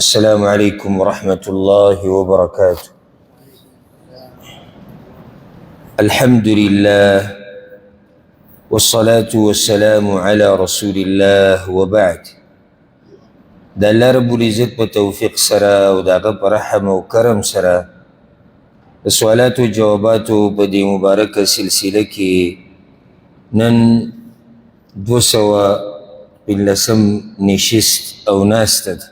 السلام عليكم ورحمة الله وبركاته. الحمد لله والصلاة والسلام على رسول الله وبعد. د الله رب العزت په توفیق سره او د هغه په رحم او کرم سره د سوالاتو جواباتو په دې مبارکه سلسله کې نن 215 نشست او ناسته ده.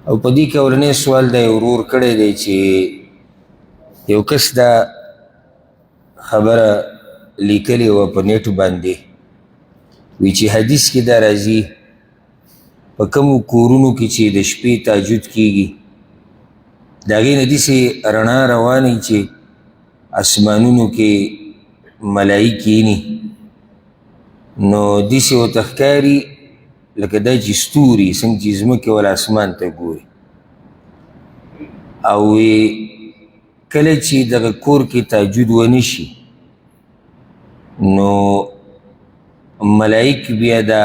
او په دې کې اولنی سوال دا یو ورور کړی دی چې یو کس دا خبره لیکلې وه په نیټ باندې، وی چې حدیث کې دا راځي په کومو کورونو کې چې د شپې تهجد کیږي د هغې نه داسې رڼا روانه وي چې اسمانونو کې ملایک کیني، نو داسې ورته ښکاري لکه دا چې ستوري څنګه چې ځمکې ولا اسمان ته ګوري. او کله چې دغه کور کې تهجد ونه شي نو ملایک بیا دا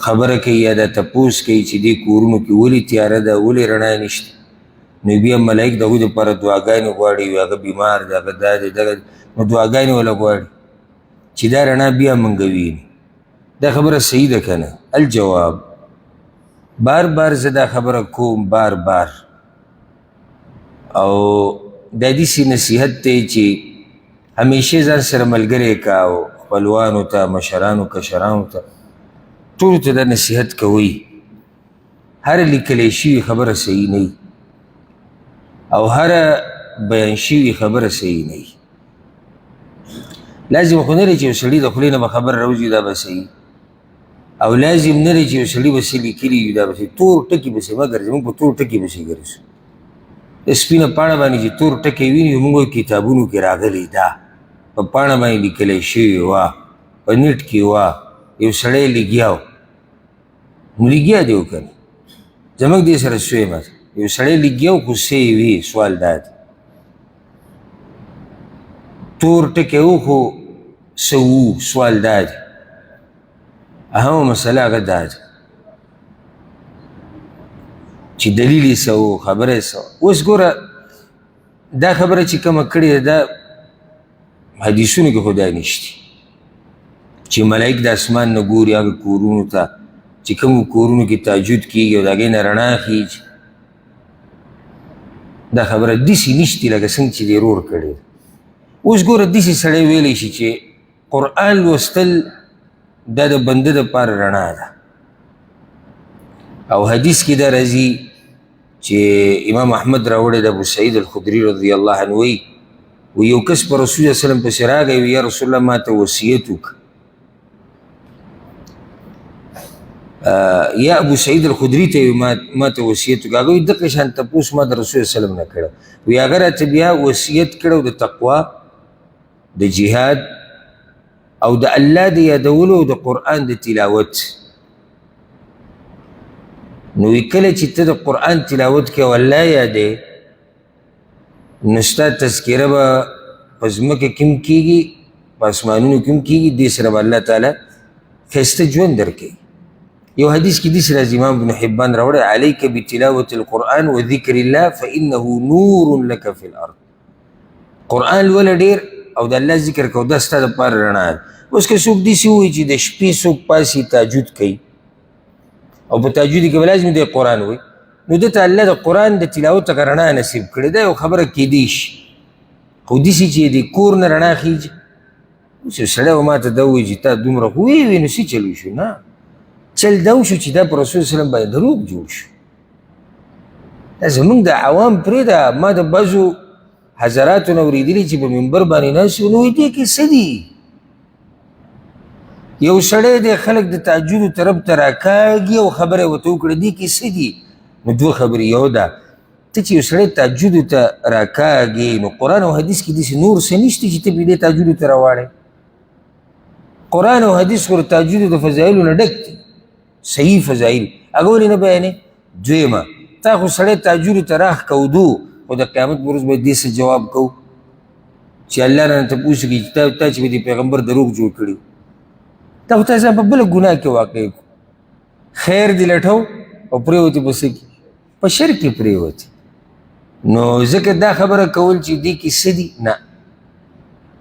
خبره کوي یا دا تپوس کوي چې دې کورونو کې ولې تیاره ده، ولې رڼا نشته. نو بیا ملایک د هغوی دپاره دعاګانې غواړي، وي هغه بیمار دی، هغه دا دی دغه، نو دعاګانې وله غواړي چې دا رڼا بیا موږ وینو. دا خبره صحیح ده که نه؟ الجواب، بار بار زه دا خبره کوم، بار بار، او دا داسې نصیحت دی چې همیشه ځان سره ملګری کا او خپلوانو ته، مشرانو کشرانو ته، ټولو ته دا نصیحت کوئ. هره لیکلی شوي خبره صحیح نه وي او هره بیان شوي خبره صحیح نه وي. لازم خو نه دی چې یو سړي د خولې نه به خبره راوځي دا به صحیح، او لازم نه دی چې یو سړي به څه لیکلي وي دا به صحیح. تور ټکي پسې مه ګرځئ، موږ په تور ټکي پسې ګرځو. د سپینه پاڼه باندې چې تور ټکی ویني موږ وایو کتابونو کې راغلی، دا په پاڼه باندې لیکلی شوی وه، په نیټ کې وه، یو سړی لګیا و، نو لګیا دی که نه؟ زموږ دې سره سوی مه یو سړی لګیا و خو څه یې وي. سوال دا دی، تور ټکی و خو څه وو؟ سوال دا دی، اهمه مسله هغه دا ده چې دلیل یې څه و، خبره یې څه وه. اوس ګوره دا خبره چې کومه کړې ده دا حدیثونو کې خو دا نشته چې ملایک د اسمان نه ګوري هغه کورونو ته چې کومو کورونو کې تهجد کېږي او د هغې نه رڼا خېږي. دا خبره داسې نشته لکه څنګه چې دې ورور کړې ده. اوس ګوره داسې سړی ویلی شي چې قرآن لوستل دا د بنده دپاره رڼا ده، او حدیث کې دا راځي چې امام احمد راوړی د ابو سعید الخدري رضی الله عنه وایي، وایي یو کس په رسول الله وسلم پسې راغی، وایي یا رسول الله ما ته وصیت وکړه. یا ابو سعید الخدري ته ما ته وصیت وکړه. هغه وایي دغه شان تپوس ما د رسول الله وسلم نه کړی. وایي هغه راته بیا وصیت کړی د تقوا، د جهاد او د الله د یادولو او د قرآن د تلاوت. نو کله چې ته د قرآن تلاوت کوې او الله یادې، نو ستا تذکره به په ځمکه کې هم کېږي، په اسمانونو کې هم کېږي، دې سره به الله تعالی ښایسته ژوند درکوي. یو حدیث کې داسې راځي، امام ابن حبان راوړی، علیک بتلاوة القرآن وذکر الله فإنه نور لک فی الارض. قرآن لوله ډېر او د الله ذکر کوه، دا ستا دپاره رڼا ده. اوس که څوک داسې ووایي چې د شپې څوک پاڅي تهجد کوي او په تهجد کې به لازم دی قرآن وایي، نو ده ته الله د قرآن د تلاوت هغه رڼا نصیب کړې ده، یو خبره کېدی شي. خو داسې چې د کور نه رڼا خېږي، اوس یو سړی به ما ته دا ووایي چې تا دومره خو ویې وي نو څه چل وشو؟ نه، چل دا وشو چې دا پر رسول وسلم باندې دروغ جوړ شو. دا زمونږ د عوام پرېږده، ما د بعضو حضراتو نه اورېدلي چې په منبر باندې ناست وي، نو وایي دې کې څه دي؟ یو سړی دی خلک د تهجدو طرف ته راکاږي او خبره یې ورته وکړه، دې کې څه دي؟ نو دوه خبرې، یو دا ته چې یو سړی تهجدو ته راکاږي نو قرآن او حدیث کې داسې نور څه نشته چې ته پرې دې تهجدو ته راواړې. قرآن او حدیث خو د تهجدو د فضایلو نه ډک دي، صحیح فضایل، هغه ولې نه بیانې؟ دویمه، تا خو سړی تهجدو ته راښکودو، خو د قیامت په ورځ به دې څه جواب کوو چې الله رانه تپوس وکړي چې تا چې به دې پیغمبر دروغ جوړ کړي، تا خو تا ځان په بله ګناه کې واقع کړو. خیر دې لټو او پرېوتې په څه کې؟ په شر کې پرېوتې. نو ځکه دا خبره کول چې دې کې څه دي، نه،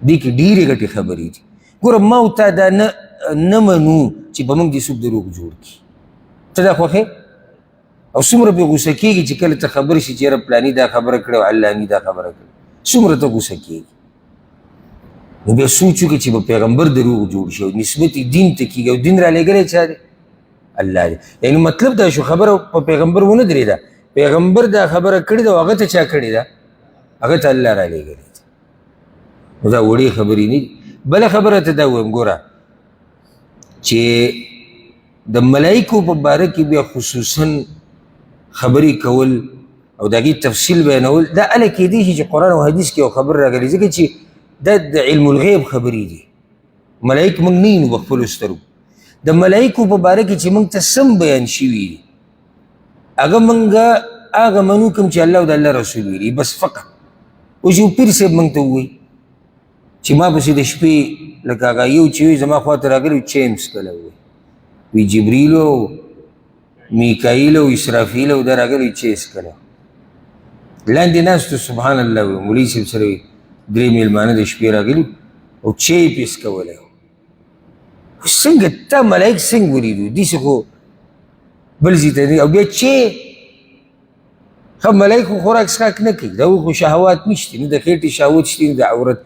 دې کې ډېرې غټې خبرې دي. ګوره ما او تا دا نه منو چې په موږ دې څوک دروغ جوړ کړي. ته دا خوښې؟ او څومره پرې غوسه کېږي چې کله ته خبر شي چې یاره پلاني دا خبره کړې او علاني دا خبره کړې، څومره ته غوسه کېږي. نو بیا سوچ وکړي چې په پیغمبر دروغ جوړ شي او نسبت یې دین ته کېږي، او دین رالیږلی چا دی؟ الله دی. یعنی مطلب دا شو خبره په پیغمبر ونه درېده، پیغمبر دا خبره کړې ده او هغه ته چا کړې ده؟ هغه ته الله رالیږلی دی. نو دا وړې خبرې نه دي. بله خبره ته دا وایم، ګوره چې د ملایکو په باره کې بیا خصوصا خبرې کول او د هغې تفصیل بیانول دا هله کېدای شي چې قرآن او حدیث کې یو خبر راغلي، ځکه چې دا د علم الغیب خبرې دي. ملایک موږ نه وینو په خپلو سترګو. د ملایکو په باره کې چې موږ ته سم بیان شوي دي هغه موږ هغه منو کوم چې الله او د الله رسول ویلي، بس فقط. اوس یو پیر صاحب موږ ته ووایي چې ما پسې د شپې لکه هغه یو چې وي زما خوا ته راغلی چای یې څښلی ووایي، وی جبریل او میکائیل او اسرافیل او دا راغلی چای یې څښلی. لاندې ناست وو، سبحان الله، وی مولوي صاحب سره وی درې مېلمانه د شپې راغلي او چای یې پرې څکولی و. څنګه تا ملایک څنګه ولیدو؟ داسې خو بل ځای ته نه. او بیا چای ښه ملایک خو خوراک څښاک نه کوي، د هغوی خو شهوات نشته، نه د خېټې شهوت شته نه د عورت،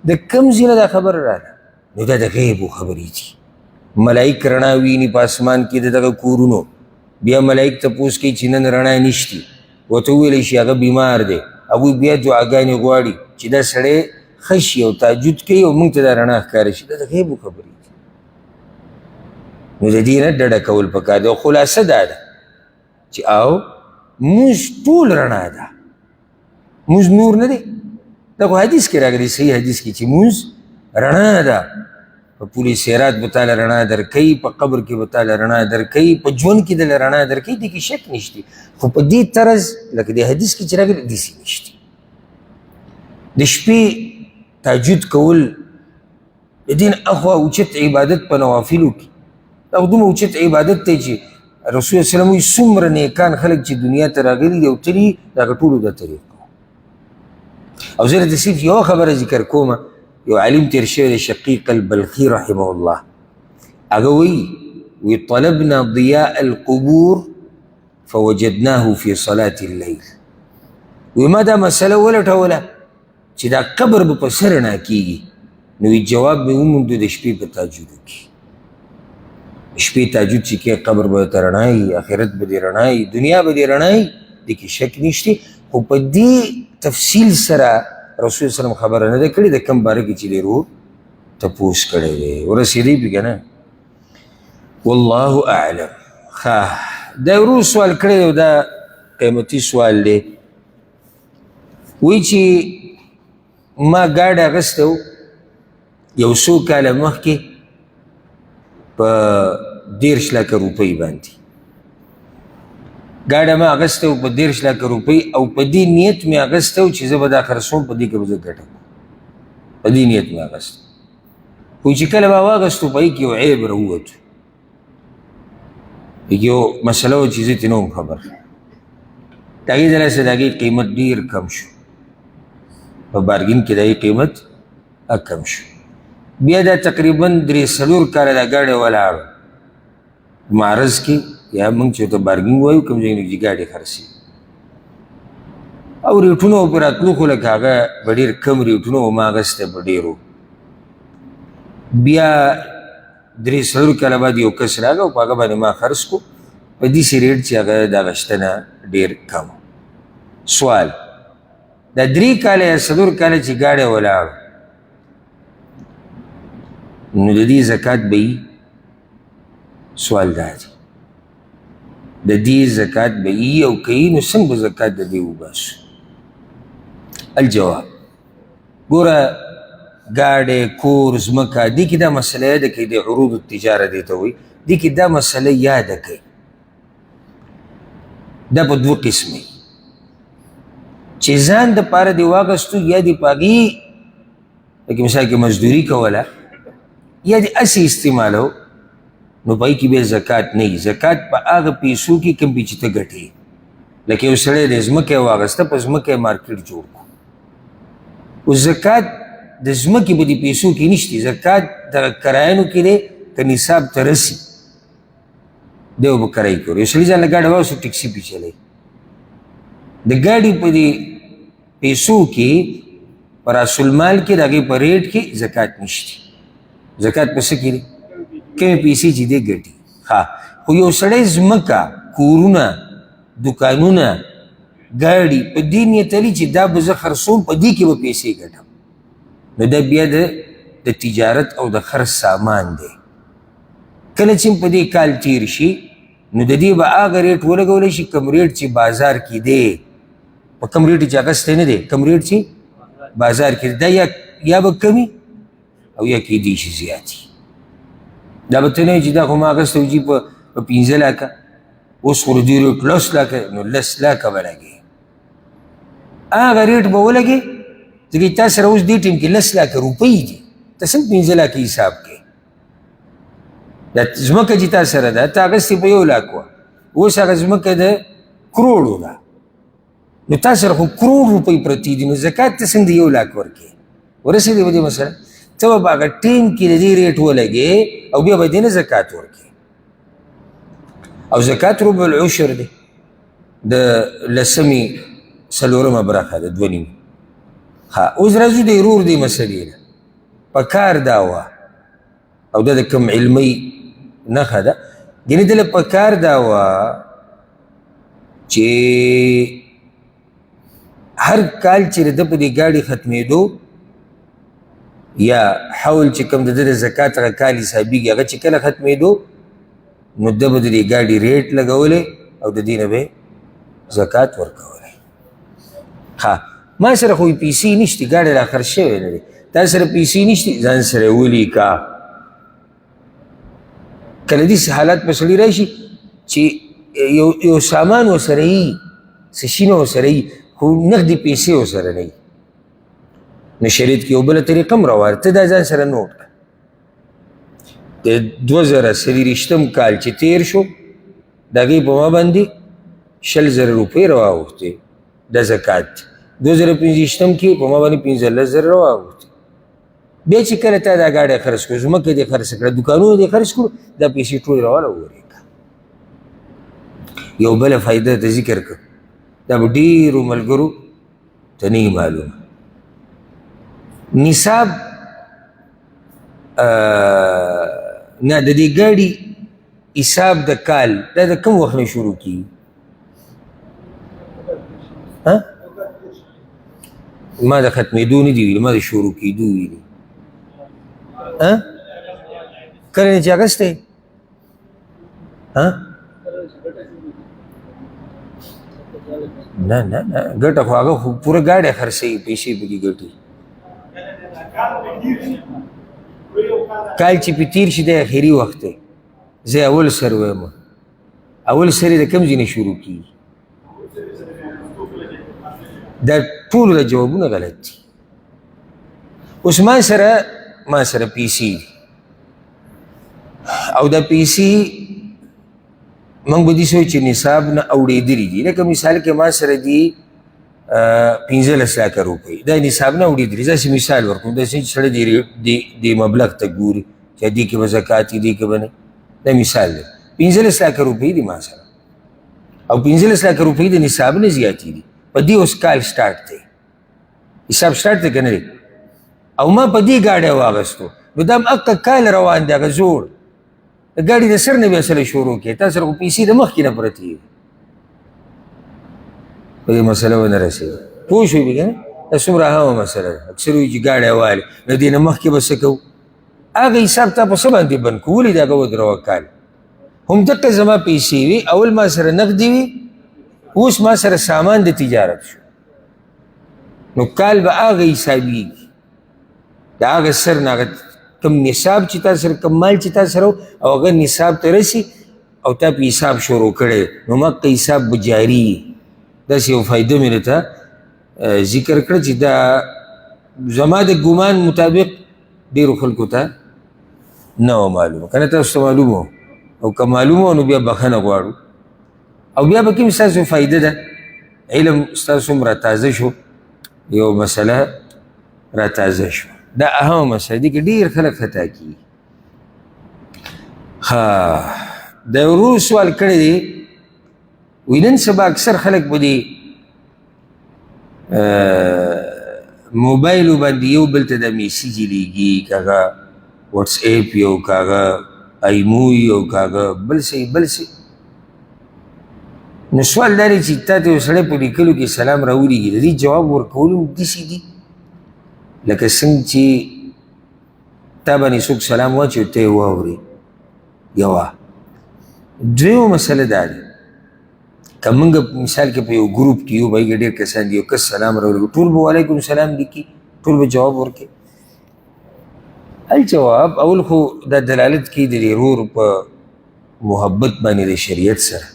د کوم ځای نه دا خبره راغله؟ نو دا د غیبو خبرې دي. ملایک رڼا ویني په اسمان کې د دغه کورونو، بیا ملایک تپوس کوي چې نن رڼا نشتي، ورته وویلی شي هغه بیمار دی، هغوی بیا دعاګانې غواړي چې دا سړی ښه شي او تهجد کوي او موږ ته دا رڼا ښکاره شي. دا د غیبو خبرې دي. نو د دې نه ډډه کول پکار دی. او خلاصه دا ده چې او موږ ټول رڼا ده، موږ نور نه دی. دا خو حدیث کې راغلی، صحیح حدیث کې چې موږ رڼا ده. په پولې صراط به تاله رڼا درکوي، په قبر کې به تاله رڼا درکوي، په ژوند کې دله رڼا درکوي، دې کې شک نشته. خو په دې طرز لکه دې حدیث کې چې راغلی داسې نشته. د شپې تهجد کول د دین اخوا اوچت عبادت په نوافلو کې، دا خو دومره اوچت عبادت دی چې رسول الله صلی الله علیه وسلم وایي څومره نیکان خلک چې دنیا ته راغلي دي او تللي د هغه ټولو دا طریقه. او زه درته صرف یوه خبره ذکر کوم، یو عالم تېر شوی دی شقیق البلخي رحمه الله، هغه وایي وی طلبنا ضیاء القبور فوجدناه في صلاة الليل. وی ما دا مسله ولټوله چې دا قبر به په څه رڼا کېږي، نو وی جواب مې وموندو د شپې په تهجدو کې. شپې تهجد چې کې قبر به درته رڼا وي، آخرت به دې رڼا وي، دنیا به دې رڼا وي، دې کې شک نشته. خو په دې تفصیل سره رسول الله وسلم خبره نه ده کړې د کوم باره کې چې دی ورور تپوس کړی دی. ورسېدی پې که نه؟ والله اعلم. ښه، دا ورور سوال کړی دی او دا قیمتي سوال دی. وایي چې ما ګاډی اخیستی و یو څو کاله مخکې په 30 لکه روپۍ باندې. ګاډی ما اخیستی و په 30 لکه روپۍ، او په دې نیت مې اخیستی و چې زه به دا خرڅوم، په دې کې به زه ګټه کوم، په دې نیت مې اخیستی. خو چې کله ما واخیستو په هغې کې یو عیب راووتو، یو مسله وه چې زه ترې نه وم خبر. د هغې د لاسه د هغې قیمت ډېر کم شو، په بارګین کې د هغې قیمت کم شو. بیا دا تقریبا 3-4 کاله دا ګاډی ولاړ معرض کې، یا موږ چې ورته بارګینګ وایو، کوم ځای چې ګاډی خرڅوي، او ریټونه به پرې راتلو، خو لکه هغه به ډېر کم ریټونه وو، ما اخیستی په ډېرو. بیا 3-4 کاله بعد یو کس راغی او په هغه باندې ما خرڅ کړو په داسې ریټ چې هغه د هغه شته نه ډېر کم. سوال، دا 3 کاله یا 4 کاله چې ګاډی ولاړ، نو د دې زکات به یي؟ سوال دا دی، د دې زکات به یي او که یي نو څنګه به زکات د دې وباسو؟ الجواب، ګوره ګاډی، کور، ځمکه، دې کې دا مسله یاده کړئ، د عروض التجاره دې ته وایي، دې کې دا مسله یاده کړئ. دا په 2 قسمه، چې ځان دپاره دې واخیستو یا دې په هغې لکه مثال کې مزدوري کوله یا دې هسې استعمالو، نو په هغې کې بیا زکات نه وي. زکات په هغه پیسو کې کوم چې ته ګټې. لکه یو سړی دی، ځمکه یې واخیسته، په ځمکه یې مارکیټ جوړ کړو. اوس زکات د ځمکې په دې پیسو کې نشته، زکات دغه کرایانو کې دی. که نصاب ته رسي دی به کرایي کوي. یو سړي ځان له ګاډی واخیستو، ټیکسي پې چلوي، د ګاډي په دې پیسو کې په راس المال کې د هغې په ریټ کې زکات نشته. زکات په څه کې دی؟ کومې پیسې چې دی ګټي. ښه، خو یو سړی ځمکه، کورونه، دکانونه، ګاډي په دې نیت لري چې دا به زه خرڅوم، په دې کې به پیسې ګټم، نو دا بیا د تجارت او د خرڅ سامان دی. کله چې په دې کال تیر شي نو د دې به هغه ریټ ولګولی شي کوم ریټ چې بازار کې دی، په کوم ریټ چې اخیستی نه دی، کوم ریټ چې بازار کې دی، دا یا به کمي او یا کېدی شي زیاتي. دا به ته نه چې دا خو ما اخیستی و چې په 5 لاکه، اوس خو د دې ریټ 10 لاکه، نو 10 لاکه به لګې، هغه ریټ به ولګې ځکه تا سره اوس دې ټیم کې 10 لاکه روپۍ دي، ته څنګه 5 لاکه حساب کوې؟ دا ځمکه چې تا سره ده، تا اخیستې په 1 لاک وه، اوس هغه ځمکه د کروړو ده، نو تا سره خو کروړ روپۍ پرتې دي، نو زکات ته څنګه 1 لاک ورکړې؟ ورسېدې په دې مسله؟ ته به په هغه ټیم کې د دې ریټ ولګې او بیا به دې نه زکات ورکړې. او زکات ربع العشر دی، د لسمې څلورمه برخه ده، 2.5. ښه، اوس راځو د ورور دې مسلې له. په کار دا وه، او دا د کم علمي نښه ده، یعنې دله په کار دا وه چې هر کال چې د ده په دې ګاډي ختمېدو یا حول چې کوم د ده د زکات هغه کال حسابېږي، هغه چې کله ختمېدو نو ده به د دې ګاډي ریټ لګولی او د دې نه به زکات ورکولی. ښه، ما سره خو پیسې نشتي، ګاډی را خرڅ شوی نه دی، تا سره پیسې نشتي، ځان سره ولیکه. کله داسې حالات په سړي راشي چې یو سامان ورسره وي، څه شي نه ورسره وي، خو نغدې پیسې ورسره نه وي، نو شریعت کې یو بله طریقه هم روانه، ته دا ځان سره نوټ کړه. د 2024 کال چې تېر شو، د هغې په ما باندې 20,000 روپۍ راواوښتې، دا زکات دی. 2025 کې په ما باندې 15,000 راواوښتې. بیا چې کله تا دا ګاډی خرڅ کړو، ځمکه دې خرڅ کړه، دوکانونه دې خرڅ کړو، دا پیسې ټولې راواله ورکړه. یو بله فایده ته ذکر کړه، دا به ډېرو ملګرو ته نه وي معلومه. نصاب نه د دې ګاډي حساب د کال دا د کوم وخت نه شروع کېږي؟ ما د ختمېدو نه دي ویلي، ما د شروع کېدو ویلي. کله نه چې اخیستی؟ نه نه نه، ګټه خو هغه خو پوره ګاډی خرڅوي، پیسې پکې ګټي. کال چې پې تېر شي دا اخري وخت دی. زه اول سر وایم، اول سر یې د کوم ځای نه شروع کېږي؟ دا ټول د جوابونه غلط دي. اوس ما سره پیسې دي، او دا پیسې موږ به داسې وایو چې نصاب نه اوړېدلي دي. لکه مثال کې ما سره دي 15 لاکه روپۍ، دا نصاب نه اوړېدلي. زه داسې مثال ورکوم، داسې چې سړی دې مبلغ ته ګوري چې دې کې به زکات وي، دې کې به نه. دا مثال دی، 15 لاکه روپۍ دي ما سره، او 15 لاکه روپۍ د نصاب نه زیاتې دي. په دې اوس کال سټارټ دی، حساب سټارټ دی که نه دی؟ او ما په دې ګاډی واغستو، نو دا هم هقه کال روان دی، هغه زوړ د ګاډي د سر نه بیا سره شروع کړې، تا سره خو پیسې د مخکې نه پرتې وي. په دې مسله ونه رسېده، پوه شوې که نه؟ دا څومره اهمه مسله ده. اکثر وایي چې ګاډی والې، نو دې نه مخکې به څه کوو؟ هغه حساب تا په څه باندې بند کړو؟ ولې د هغه ودروه کال؟ هم دقه زما پیسې وي، اول ما سره نغدې وي، اوس ما سره سامان د تجارت شو، نو کال به هغه حسابېږي د هغه سر نه، هغه کوم نصاب چې تا سره، کوم مال چې تا سره او هغه نصاب ته رسي او تا په حساب شروع کړی، نو مکه حساب به جاري وي. داسې یو فایده مې درته ذکر کړه چې دا زما د ګمان مطابق ډېرو خلکو ته نه وه معلومه، که نه تاسو ته معلومه وه؟ او که معلومه نو بیا بخښنه غواړو، او بیا به کوم ستاسو فایده ده، علم ستاسو هم راتازه شو، یو مسله راتازه شو. دا اهمه مسله دي کې ډېر خلک خطا کېږي. ښه، د ورور سوال کړی دی، وایي نن سبا اکثر خلک په دې موبایلو باندې یو بل ته د میسج لیږي، که هغه واتس اپ یو، که هغه ایمو یو، که هغه بل څه بل څه. نو سوال دا دی چې تا ته یو سړی په لیکلو کې سلام راولېږي، د دې جواب ورکول هم داسې دي لکه څنګه چې تا باندې څوک سلام واچوي ته یې واورې. یوه دویمه مسله دا ده، که موږ مثال کې په یو ګروپ کې یو، به هغې ډېر کسان دي، یو کس سلام راولېږي، ټول به وعلیکم سلام لیکي، ټول به جواب ورکړي. الجواب اول خو دا دلالت کوي د دې ورور په محبت باندې د شریعت سره.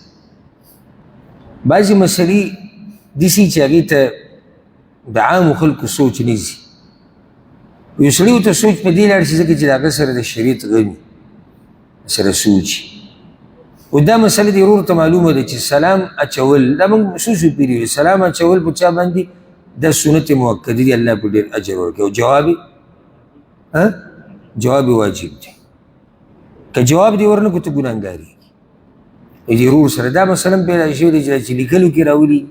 بعضې مسلې داسې چې هغې ته د عامو خلکو سوچ نه ځي، یو سړي ورته سوچ په دې لاړ شي ځکه چې د هغه سره د شریعت غمي سره سوچ. او دا مسله دې ورور ته معلومه ده چې سلام اچول، دا موږ څو څو پېرې ویلي، سلام اچول په چا باندې دا سنت مؤکده دی، الله په ډېر اجر ورکوي. او جواب جواب واجب دی، که جواب دې ورنه کړو ته ګناهګار یې. دې ورور سره دا مسله هم پیدا شوې ده چې لیکلو کې راولي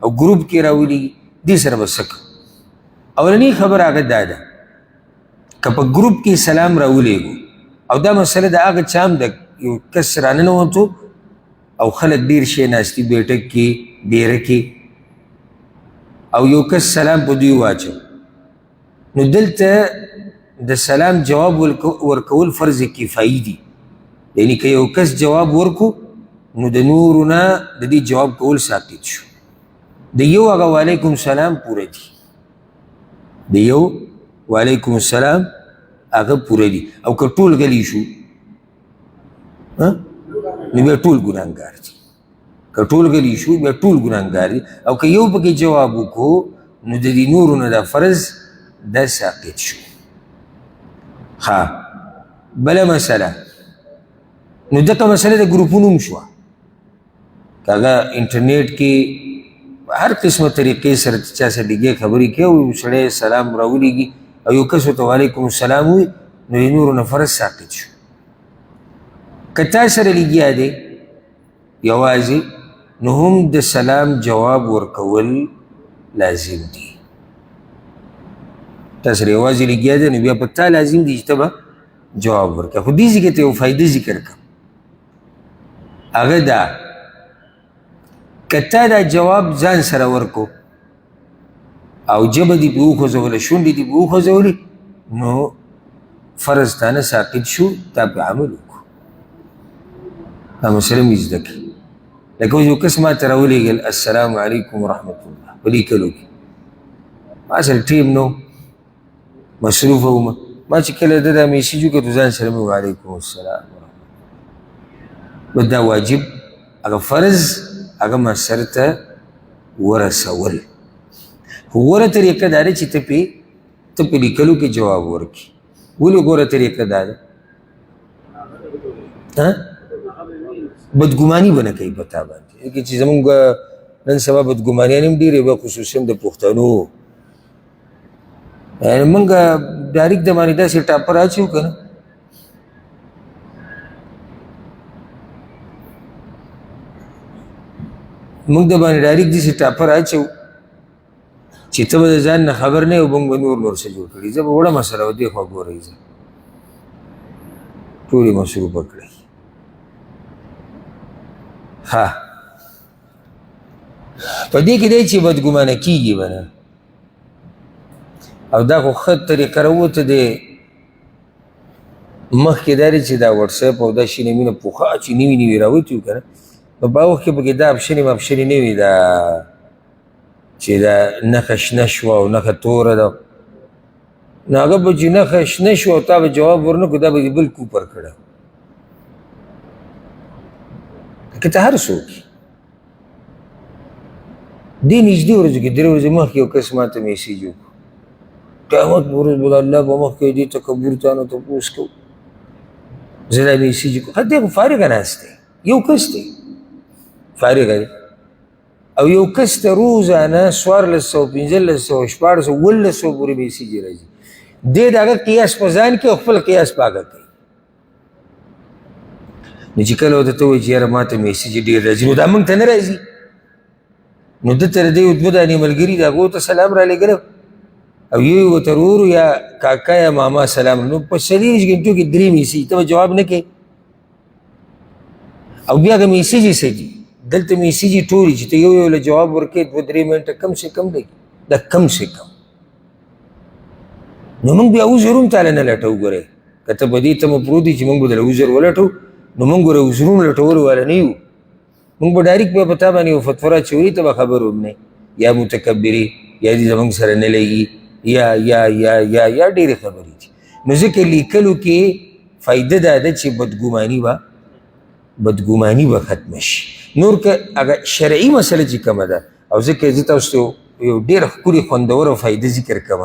او ګروپ کې راولي، دې سره به څه کوو؟ اولنۍ خبره هغه دا ده، که په ګروپ کې سلام راولېږو، او دا مسله د هغه چا هم ده، یو کس راننوتو او خلک ډېر شی ناست دي بیټک کې ډېره کې، او یو کس سلام په دوی واچو، نو دلته د سلام جواب ورکول فرض کفایي دي. یعنی که یو کس جواب ورکو نو د نورو نه د دې جواب کول ساقط شو. د یو هغه وعلیکم سلام پوره دي، د یو وعلیکم السلام هغه پوره دي. او که ټول غلي شو نو بیا ټول ګناهګار دي، که ټول غلي شو بیا ټول ګناهګار دي. او که یو پکې جواب وکړو نو د دې نورو نه دا فرض دا ساقط شو. ښه، بله مسله، نو دغه مسله د ګروپونو هم شوه، که هغه انټرنیټ کې هر قسمه طریقې سره چا سره لګې خبرې کوي او یو سړی سلام راولېږي او یو کس ورته وعلیکم السلام ووایي، نو د نورو نه فرض ساقط شو. که تا سره لګیا دی یوازې، نو هم د سلام جواب ورکول لازم دی. تا سره یوازې لګیا دی نو بیا په تا لازم دی چې ته به جواب ورکړې. خو دې ځای کې ته یو فایده ذکر کړم، هغه دا که تا دا جواب ځان سره ورکو او ژبه دې پرې وخوځوله، شونډې دې پرې وخوځولې، نو فرض تا نه ساقط شو، تا پرې عمل وکړو. دا مسله مې زده کړې. لکه اوس یو کس ما ته راولېږل السلام علیکم ورحمت الله په لیکلو کې، ما سره ټیم نو مصروف وم، ما چې کله ده دا میسج وکړ ځان سره مې وعلیکم السلام ورحمت الله. دا واجب هغه فرض هغه ما سر ته ورسول. خو غوره طریقه دا ده چې ته په لیکلو کې جواب ورکړې. ولې غوره طریقه دا ده؟ بدګماني به نه کوي په تا باندې، ځکه چې زمونږ نن سبا بدګمانیان هم ډېرې وه، خصوصا د پښتنو. یعنې مونږ ډایرک د باندې داسې ټاپر اچو که نه، موږ د باندې ډایرک داسې ټاپر اچو چې ته به د ځان نه خبر نه یې او موږ به نور نور څه جوړ کړي. زه به وړه مسله وه، دې خوا ګورئ، زه ټولې مصروفه کړئ. ښه، په دې کې دی چې بدګمانه کېږي به نه، او دا خو ښه طریقه راووته دی. مخکې دا دی چې دا واټساپ او دا شینه مینه پخوا چې نوي نوي راوتي وو که نه، نو په هغه وخت کې پکې دا اپشنې ماپشنې نه وي، دا چې دا نښه شنه شوه او نښه توره ده، نو هغه به چې نښه شنه شوه او تا به جواب ورنه کړو، دا به دې بل کوپر کړی. که ته هر څوک دې نږدې ورځو کې 3 ورځې مخکې یو کس ما ته میسج وکړو، قیامت په ورځ به د الله په مخ کې دې تکبر تا نه تپوس کوو. زه دا میسج کوم، ښه دی خو فارغه ناست دی، یو کس دی فارغه دی، او یو کس ته روزانه 1400، 1500، 1600، 1700 پورې میسج راځي. دی د هغه قیاس په ځان کې او خپل قیاس په هغه کوي. نو چې کله ورته ته وایي چې یاره ما ته میسج ډېر راځي، نو دا موږ ته نه راځي، نو ده ته د دې دوه دانې ملګري د هغو ته سلام رالیږلی او یو یې ورته ورور یا کاکا یا ماما سلام، نو په 24 ګنټو کې 3 میسج، ته به جواب نه کوې. او بیا هغه میسج یې څه دي، دلته میسج یې ټولې چې ته یو یو له جواب ورکړې 2-3 منټه کم سه کم دی، دا کم سه کم. نو موږ بیا عذر هم تاله نه لټوو. ګورې که ته په دې تمه پروت یې چې موږ به درله عذر ولټوو، نو موږ ګوره عذرونو لټولو والا نه یو. موږ به ډایرکټ بیا په تا باندې یو فتوا راچولي، ته به خبر هم نه، یا متکبري، یا دې زموږ سره نه لګي، یا یا یا یا یا ډېرې خبرې دي. نو ځکه لیکلو کې فایده دا ده چې بدګماني به ختمه شي. نور که هغه شرعي مسله چې کومه ده، او ځکه زه تاسو ته یو ډېره ښکلې خوندوره فایده ذکر کوم،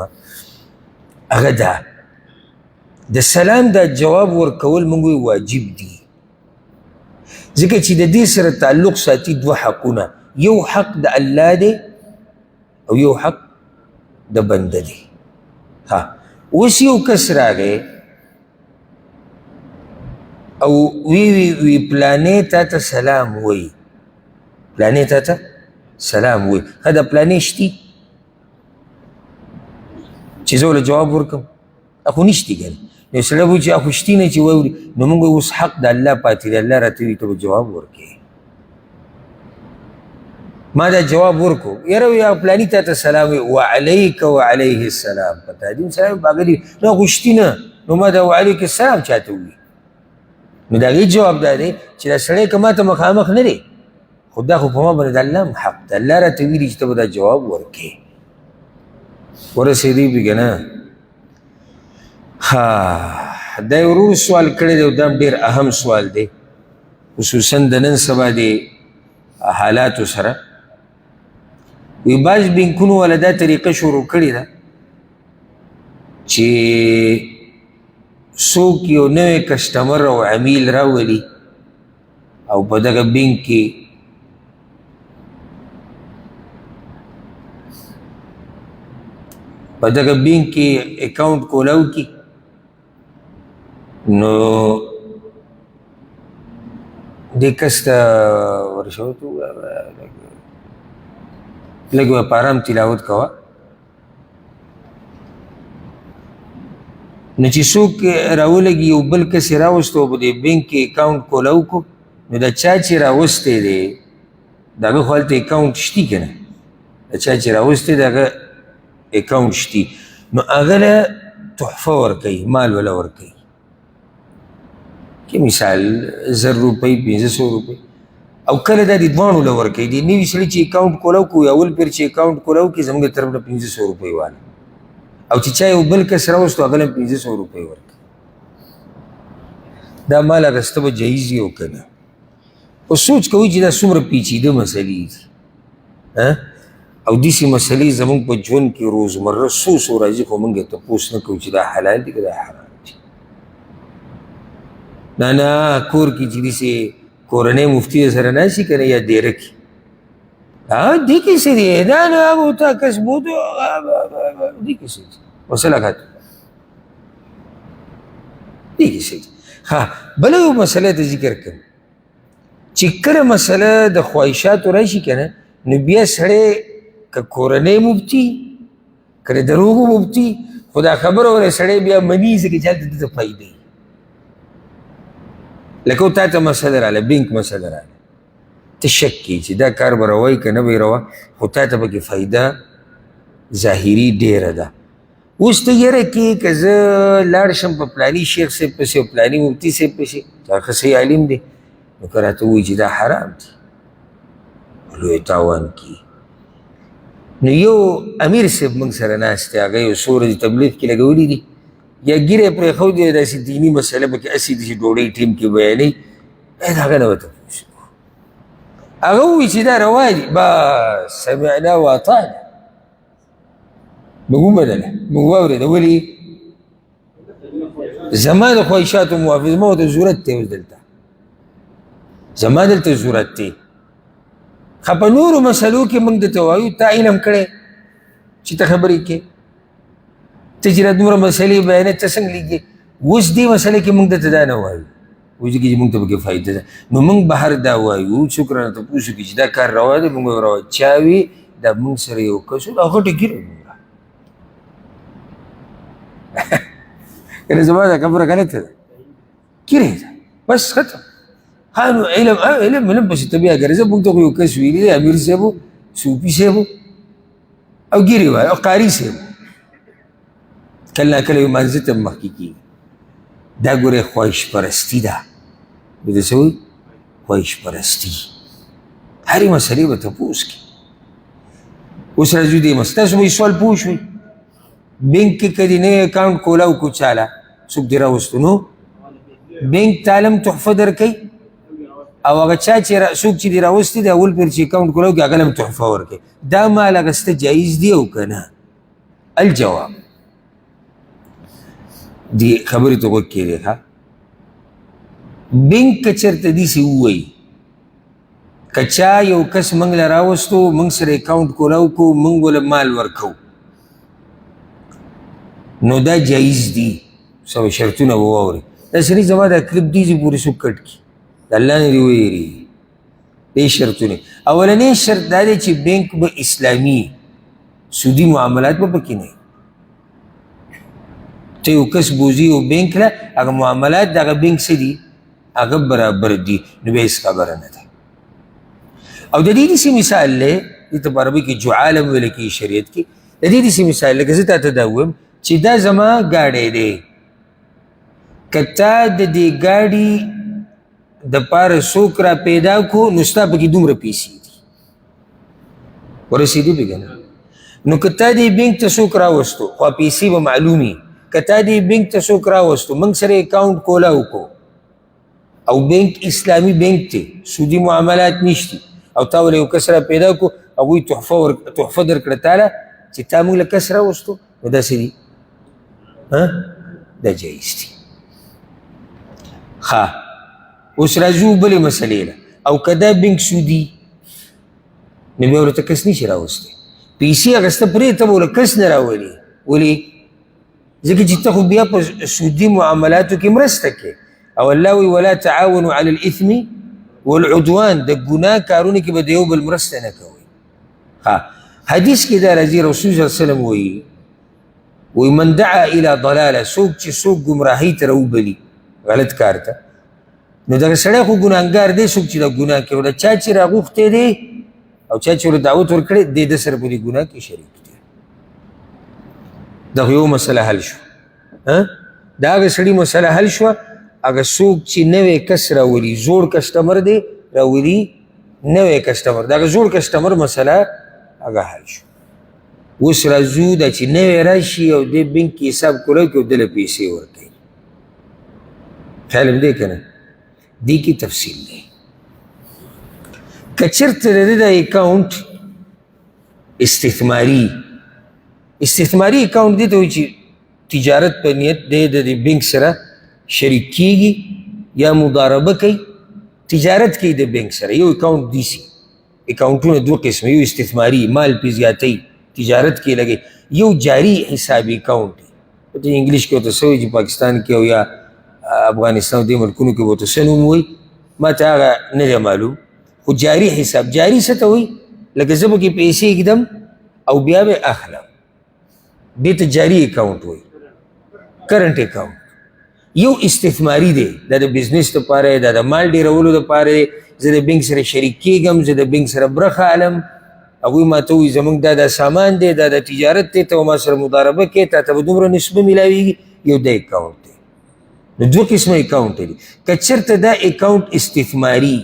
هغه دا د سلام دا جواب ورکول موږ واجب دي، ځکه چې د دې سره تعلق ساتي دوه حقونه، یو حق د الله دی او یو حق د بنده دی. ها اوس یو کس راغی او وی وی وی پلانې تا ته سلام وایي، پلانې تا ته سلام وایي، ښه دا پلانې شتي چې زه ورله جواب ورکړم؟ خو نشتي که نه. نو سړی وایي چې خو شتي نه چې واوري، نو موږ اوس حق د الله پاتې دی، الله راته وایي ته به جواب ورکړې. ما دا جواب ورکړو، یاره یا پلاني تا ته سلام وایي، وعلیک وعلیه السلام، په تا دې سلام باغلي نه خو شتي نه، نو ما دا وعلیک السلام چاته ووایي؟ نو د هغې جواب دا دی چې دا سړی که ما ته مخامخ نه دی، خو دا خو په ما باندې د الله هم حق دی، الله راته ویلي چې ته به دا جواب ورکړې. ورسېدی به که نه؟ ها دا یو ورور سوال کړی دی او دا هم ډېر اهم سوال دی، خصوصا د نن سبا د حالاتو سره. وی بعض بینکونو والا دا طریقه شروع کړې ده چې څوک یو نوی کسټمر او عمیل راولي او په دغه بینک کې اکاونټ کولاو کي، نو دې کس ته ورشوت لږ به په ارام تلاوت کوه. نو چې څوک راولګي یو بل کس یې راوستو په دې بینک کې اکاونټ کولاو کو، نو دا چا چې راوستی دی د هغه خو هلته اکاونټ شتي که نه، دا چا چې راوستی دی هغه اکاونټ شتي، نو هغه له تحفه ورکوي، مال وله ورکوي، که مثال 1000 روپۍ، 500 روپۍ، او کله دا د دواړو له ورکوي. د نوي سړي چې اکاونټ کولاو کو، اول پېر چې اکاونټ کولاو کړي زموږ طرف نه 500 روپۍ واله، او چې چا یو بل کس راوستو هغه له 500 روپۍ ورکوي. دا مال اخیسته به جایز وي او که نه؟ خو سوچ کوئ چې دا څومره پیچیده مسلې دي، او داسې مسلې زموږ په ژوند کې روزمره څو څو راځي، خو موږ یې تپوس نه کوو چې دا حلال دي که دا حرام دي. نه نه، کور کې چې داسې کورنۍ مفتي سره ناست که نه، یا دیره کې، دې کې څه دي، دا نه هغه تا کس بوتو، دې کې څه دي، مسله ختمه، دې کې څه دي. ها بله یو مسله ته ذکر کړم چې کله مسله د خواهشاتو راشي که نه، نو بیا سړی که کورنۍ مفتي که د دروغو مفتي، خو دا خبره ورته سړی بیا مني ځکه چې هلته ده ته فایده وي. لکه تا ته مسله راغله، بینک مسله راغله، ته شک کوې چې دا کار به روا وي که نه به یې روا، خو تا ته پکې فایده ظاهري ډېره ده. اوس ته یره کې که زه لاړ شم په پلاني شیخ صاحب پسې او پلاني مفتي صاحب پسې چې هغه ښه صحیح عالم دی، نو که راته ووایي چې دا حرام دی، لوی تاوان کېږي. نو یو امیر صاحب موږ سره ناست دی، هغه یو څو ورځې تبلیغ کې لګولي دي، یا ږیره یې پرېښودې ده، داسې دیني مسله پکې هسې داسې ډوډۍ ټیم کې بیانوي، د هغه نه به تپوس وکړو. هغه ووایي چې دا روا دي، بس سمعنا واطعنا، موږ ومنله، موږ واورېده. ولې؟ زما د خواهشاتو موافق، زما ورته ضرورت دی اوس دلته، زما دلته ضرورت دی. ښه، په نورو مسلو کې موږ درته وایو تا علم کړی چې ته خبرې کې، ته چې دا دومره مسلې بیانوې ته څنګه لیکې؟ اوس دې مسله کې موږ درته دا نه وایو، اوس دې کې چې موږ ته پکې فایده ده، نو موږ بهر دا وایو، څوک رانه تپوس وکړي چې دا کار روا دی، موږ روا چا وي، دا موږ سره یو کس و، دا غټه ږیره دومره. که نه زما دا خبره غلطه ده، ږیره ده بس ختم. ها نو علم، علم علم پسې ته بیا ګرځه. موږ ته خو یو کس ویلي دی، امیر صاحب و، صوفي صاحب و، او ږیرې وایي، او قاري صاحب و، کله ناکله یو مانځه ته مخکې کېږي. دا ګورې خواهش پرستي ده، دې ته څه وایي؟ خواهش پرستي. هرې مسلې به تپوس کړي. اوس راځو دې مسلې، تاسو به یې سوال پوه شوئ. بینک کې که دې نوی اکاونټ کولاو کړو چاله څوک دې راوستو، نو بینک ته هم تحفه درکوي، او هغه چا چې څوک چې دې راوستي دی اول پېر چې اکاونټ کولاو کړي هغه له هم تحفه ورکوي. دا مال اخیسته جایز دی او که نه؟ الجواب دې خبرې ته غوږ کښېږدئ. ښه، بینک که چېرته داسې ووایي که چا یو کس موږ له راوستو، موږ سره اکاونټ کولاو کړو، موږ له مال ورکوو، نو دا جایز دي. څه شرطونه به واورئ. داسې نه زما دا کلپ دي چې پورې څوک کټ کړي، د الله نه دې ووېرېږي. دې شرطونه، اولنی شرط دا دی چې بینک به اسلامي، سودي معاملات به پکې نه وي. ته یو کس بوځي یو بینک له، هغه معاملات د هغه بینک څه دي؟ هغه برابر دي، نو بیا هېڅ خبره نه ده. او د دې داسې مثال دی، دې ته په عربي کې جعال هم ویل کېږي شریعت کې. د دې داسې مثال لکه زه تا ته دا ووایم چې دا زما ګاډی دی، که تا د دې ګاډي دپاره څوک را پیدا کړو نو ستا پکې دومره پیسې دي، ورسېدې پې که نه؟ نو که تا دې بینک ته څوک راوستو، خو پیسې به معلومي، که تا دې بینک ته څوک راوستو، موږ سره اکاونټ کولاو کړو، او بینک اسلامي بینک دی، سودي معاملات نشتي، او تا ولې یو کس را پیدا کړو، هغوی تحفه درکړه تاله چې تا موږ له کس راوستو، نو دا څه دي؟ دا جایز دي. ښه، اوس راځو بلې مسلې له. او که دا بینک سودي، نو بیا ورته کس نشي راوستی، پیسې اخیسته پرې ته به ورله کس نه راولي. ولې؟ ځکه چې ته خو بیا په سودي معاملاتو کې مرسته کوې، او الله وایي ولا تعاونوا علی الاثم والعدوان، د ګناه کارونو کې به د یو بل مرسته نه کوئ. ښه، حدیث کې دا راځي، رسول صلی الله علیه وسلم وایي، وایي من دعا الی ضلاله، څوک چې څوک ګمراهۍ ته راوبلي غلط کار ته، نو دغه سړی خو ګناهګار دی، څوک چې دا ګناه کوي، دا چا چې راغوښتی دی او چا چې ورته دعوت ورکړی دی، ده سره په دې ګناه کې شریک دی. دا خو یو مسله حل شوه. دا هغه سړي مسله حل شوه، هغه څوک چې نوی کس راولي، زوړ کسټمر دی راولي نوی کسټمر، د هغه زوړ کسټمر مسله هغه حل شو. اوس راځو دا چې نوی راشي او دې بینک کې حساب کولی کړي او ده له پیسې ورکوي، خیال هم دی که نه؟ دې کې تفصیل دی. که چېرته د ده د اکاونټ استثماري، استثماري اکاونټ دې ته وایي چې تجارت په نیت دی د دې بینک سره شریک کیږي یا مضاربه کوي، تجارت کوي د بینک سره. یو اکاونټ دیسي، اکاونټونه دوه قسمه، یو استثماري مال پې زیاتوي تجارت کې لګي، یو جاری حساب اکاونټ دی. ته انګلیش کې ورته څه وایي چې پاکستان کې او یا افغانستان دې ملکونو کې به ورته څه نوم وایي، ما ته هغه نه دی معلوم. خو جاری حساب، جاری څه ته وایي؟ لکه زه پکې پیسې ږدم او بیا به اخلم، دې ته جاری اکاونټ وایي، کرنټ اکاونټ. یو استثماري دی، دا د بزنس دپاره دی، دا د مال ډېرولو دپاره دی، زه د بینک سره شریک کېږم، زه د بینک سره برخه علم، هغوی ما ته وایي زموږ دا دا سامان دی، دا دا تجارت دی، ته ما سره مضاربه کوې، تا ته به دومره نسبه میلاویږي. یو دا اکاونټ دی. نو دوه قسمه اکاونټ دي. که چېرته دا اکاونټ استثماري،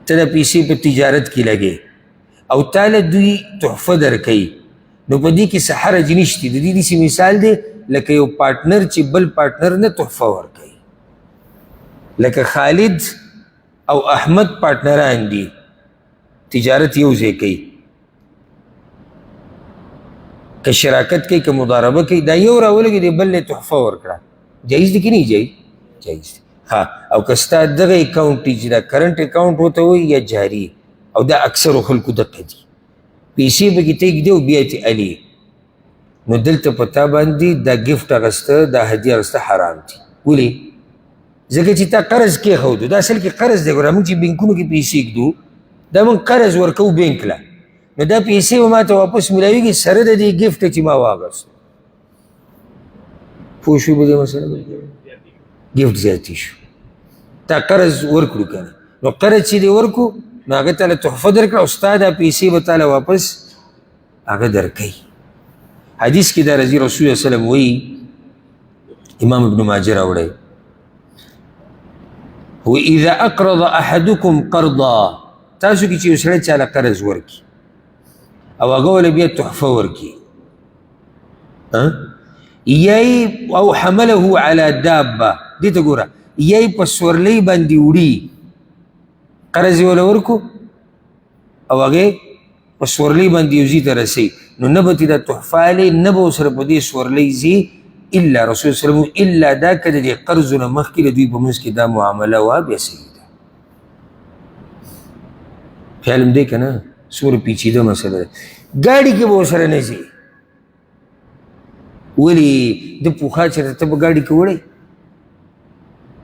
ته د پیسې په تجارت کې لګې او تا له دوی تحفه درکوي، نو په دې کې څه حرج نشته. د دې داسې مثال دی لکه یو پارټنر چې بل پارټنر نه تحفه ورکوي، لکه خالد او احمد پارټنران دي، تجارت یو ځای کوي، که شراکت کوي که مضاربه کوي، دا یو راولګي دی بل له تحفه ورکړه. جایز دی که نه جایز؟ جایز دی. ها، او که ستا دغه اکاونټ دی چې دا کرنټ اکاونټ ورته وایي یا جاري، او دا اکثرو خلکو دقه دي، پیسې پکې ته ږدې او بیا ترې الې، نو دلته په تا باندې دا ګفټ اخیسته، دا هدیه اخیسته حرام دي. ولې؟ ځکه چې تا قرض کېښودو. دا اصل کې قرض دی. ګوره، موږ چې بینکونو کې پیسې ږدو، دا موږ قرض ورکوو بینک له، نو دا پیسې به ما ته واپس میلاویږي سره د دې ګفټ چې ما واغوست. پوه شوې په دې مسله باندې؟ ګفټ زیاتي شو. تا قرض ورکړو که نه، نو قرض چې دې ورکړو نو هغه تا له تحفه درکړه او ستا دا پیسې به تا له واپس هغه درکوي. حدیث کې دا راځي، رسول الله صلی الله علیه وسلم وایي، امام ابن ماجه راوړی، هو اذا اقرض احدکم قرضا، تاسو کې چې یو سړی چا له قرض ورکړي او هغه له بیا تحفه ورکړي، یا او حمله علی دابه، دې ته ګوره، یا یې په سورلۍ باندې وړي، قرض یې وله ورکړو او هغې په سورلۍ باندې یو ځای ته رسوي، نو نه به ترې دا تحفه الې، نه به ورسره په دې سورلۍ ځي، الا رسول الله صلی الله علیه وسلم الا دا که د دې قرضو نه مخکې د دوی په منځ کې دا معامله وه، بیا صحیح ده. خیال هم دی که نه؟ څومره پیچیده مسله ده. ګاډي کې به ورسره نه ځي. ولې؟ د پخوا چېرته ته په ګاډي کې وړی؟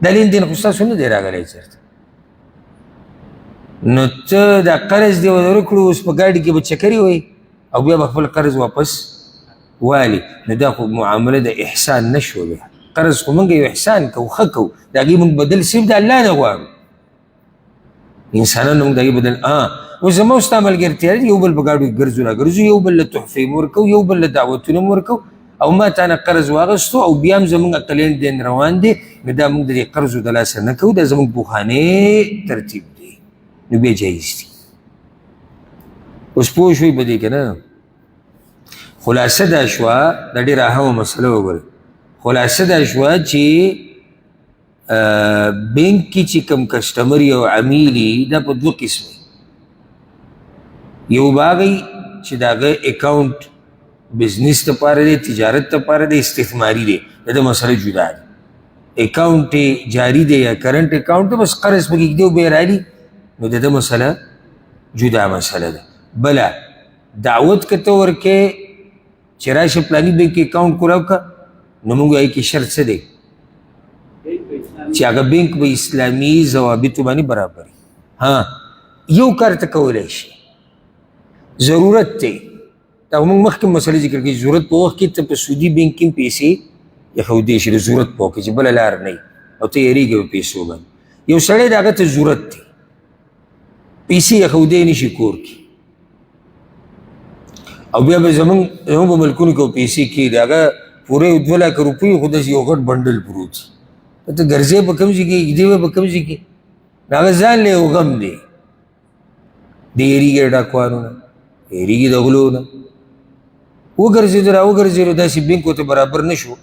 دا لین دین خو ستاسو نه دی راغلی چېرته. نو ته دا قرض دې ورکړو، اوس په ګاډي کې به چکرې وایي او بیا به خپل قرض واپس والي، نو دا خو معامله د احسان نه شوه. بیا قرض خو موږ یو احسان کوو، ښه کوو، د هغې موږ بدل صرف د الله نه غواړو، انسانانو موږ د هغې بدل. اوس زما او ستا ملګرتیا دی، یو بل په ګاډو کې ګرځو را ګرځو، یو بل له تحفې هم ورکوو، یو بل له دعوتونه هم ورکوو، او ما تا نه قرض واغستو او بیا هم زموږ عقلین دین روان دی، نو دا موږ د دې قرضو د لاسه نه کوو، دا زموږ پخوانی ترتیب دی، نو بیا جایز دی. اوس پوه شوئ په دې که نه؟ خلاصه دا شوه، دا ډېره اهمه مسله وګورئ. خلاصه دا شوه چې بینک کې چې کوم کسټمر یو عمیل دا په دوه قسمه، یو باغی چې د هغه اکاونټ بزنس لپاره دی، تجارت لپاره دی، استثماري دی، د ده مسله جدا ده. اکاونټ یې جاري دی یا کرنټ اکاونټ دی، بس قرض پکې ږدي او بیا رالي، نو د ده مسله جدا مسله ده. بله دعوت که ته ورکې چې راشه پلاني بینک کې اکاونټ کولاو کړه، نو موږ وایو کې شرط څه دی؟ چې هغه بینک به اسلامي ضوابطو باندې برابر وي. ها، یو کار ته کولی شي، ضرورت دی، دا موږ مخکې مسله ذکر کړې، ضرورت په وخت کې ته په سودي بینک کې پیسې ایښودی شي، د ضرورت په وخت کې چې بله لار نه وي او ته یېرېږې په پیسو باندې. یو سړی د هغه ته ضرورت دی، پیسې ایښودی نه شي کور کې، او بیا به زمونږ په ملکونو کې پیسې کېږي، هغه پوره یو 2 لکه روپۍ خو داسې یو غټ بنډل پروت وي، ته ګرځې په کوم ځای کې، ږدې به په کوم ځای کې، نو هغه ځان له یو غم دی، دی یېرېږي د ډاکوانو نه، یېرېږي د غلو نه. وګرځېدو را وګرځېدو، داسې بینک ورته برابر نه شو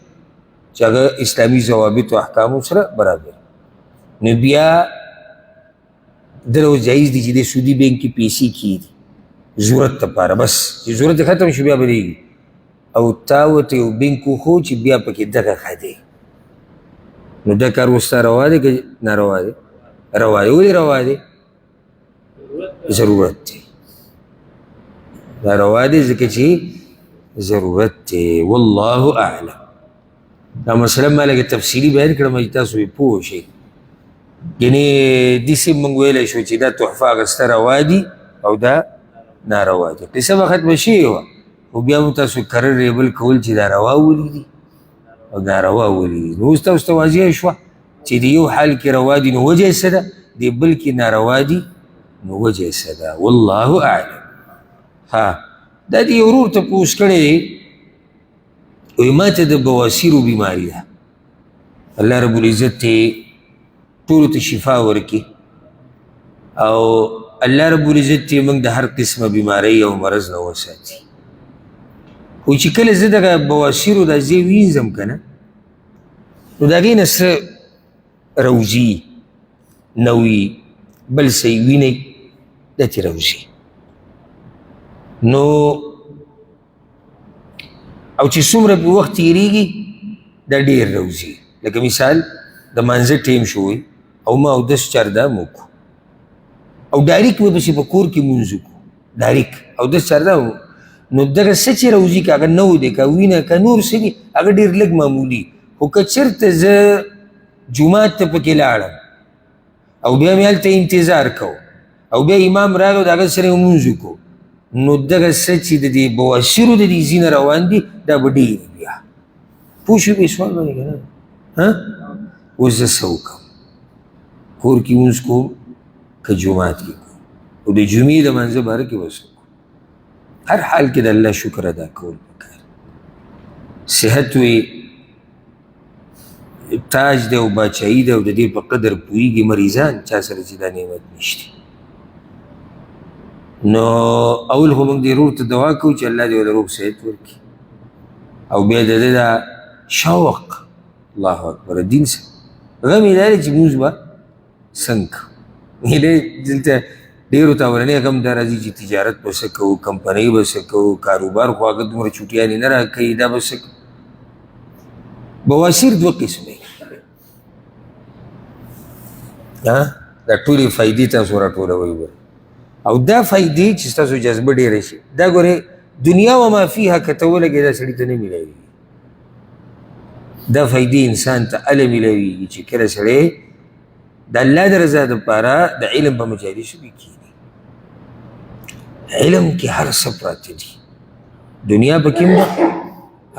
چې هغه اسلامي ضوابط او احکامو سره برابر، نو بیا دله اوس جایز دي چې د سودي بینک کې پیسې کېږدي ضرورت لپاره، بس چې ضرورت یې ختم شو بیا به لېږي، او تا ورته یو بینک وښو چې بیا پکې دغه ښه دی، نو دا کار اوس ستا روا دی که ناروا دی؟ روا دی. ولې روا دی؟ ضرورت دی. دا روا دی ځکه چې ضرورت دی. والله اعلم. دا مسله ما لږه تفصیلي بیان کړم چې تاسو یې پوه شئ. یعنې داسې موږ ویلی شو چې دا تحفه اخیسته روا دي او دا ناروا دي. قصه به ختمه شوې وه، خو بیا هم تاسو کرر ریبل کول چې دا روا ولې دي او ناروا ولې دي. نو اوس تاسو ته واضح شوه چې د یو حال کې روا دي نو وجه یې څه ده، د بل کې ناروا دي نو وجه یې څه ده. والله اعلم. ها، دا دې ورور تپوس کړی دی، وایي ما ته د بواسیرو بیماري ده، الله رب العزت ته ټولو ته شفا ورکړي او الله رب العزت ته موږ د هر قسمه بیمارۍ او مرض نه وساتي. خو چې کله زه دغه بواسیرو دا ځای وینځم که نه، نو د هغې نه څه راوځي، نوي بل څه یې وینئ، دا ترې راوځي. نو او چې څومره په وخت تېرېږي دا ډېر راوځي. لکه مثال د مانځه ټیم شوی او ما اودس چاردام وکړو او ډایرک مې پسې په کور کې مونځ وکړو، ډایرک اودس چاردام، نو دغه څه چې راوځي که هغه نو دی که وینه که نور څه دي هغه ډېر لږ معمولي. خو که چېرته زه جومات ته پکې لاړم او بیا مې هلته انتظار کوو او بیا امام راغی او د هغه سره مې مونځ وکړو، نو دغه څه چې د دې بواسیرو د دې ځینه روان دي دا به ډېر بیا. پوه شوې پې سوال باندې که نه؟ ها اوس زه څه وکړم؟ کور کې لمونځ کوم که جومات کې کوم؟ او د جمعې د لمانځه باره کې به څه کوم؟ هر حال کې د الله شکر ادا کول پکار. صحت وي تاج دی او باچایي دی او د دې په قدر پوهېږي مریضان چا سره چې دا نعمت نشته. نو اول خو موږ دې ورور ته دعا کوو چې الله دې ورله روغ صحت ورکړي، او بیا د ده دا شوق، الله اکبر، دین سره غم یې دا دی چې مونځ به څنګه کوو. دلته ډېرو ته اولنی غم دا راځي چې تجارت به څه کوو، کمپنۍ به څه کوو، کاروبار خو هغه دومره چوټیانې نه راکوي، دا به څه کوو. بواسیر دوه قسمه دي، دا ټولې فایدې تاسو راټولوئ ګورئ، او دا فایدې چې ستاسو جذبه ډېره شي، دا ګورئ دنیا و ما فیها که ته ولګې دا سړي ته نه میلاویږي. دا فایدې انسان ته هله میلاویږي چې کله سړی د الله د رضا دپاره د علم په مجالسو کې کښېني. علم کې هر څه پراته دي، دنیا پکې هم ده،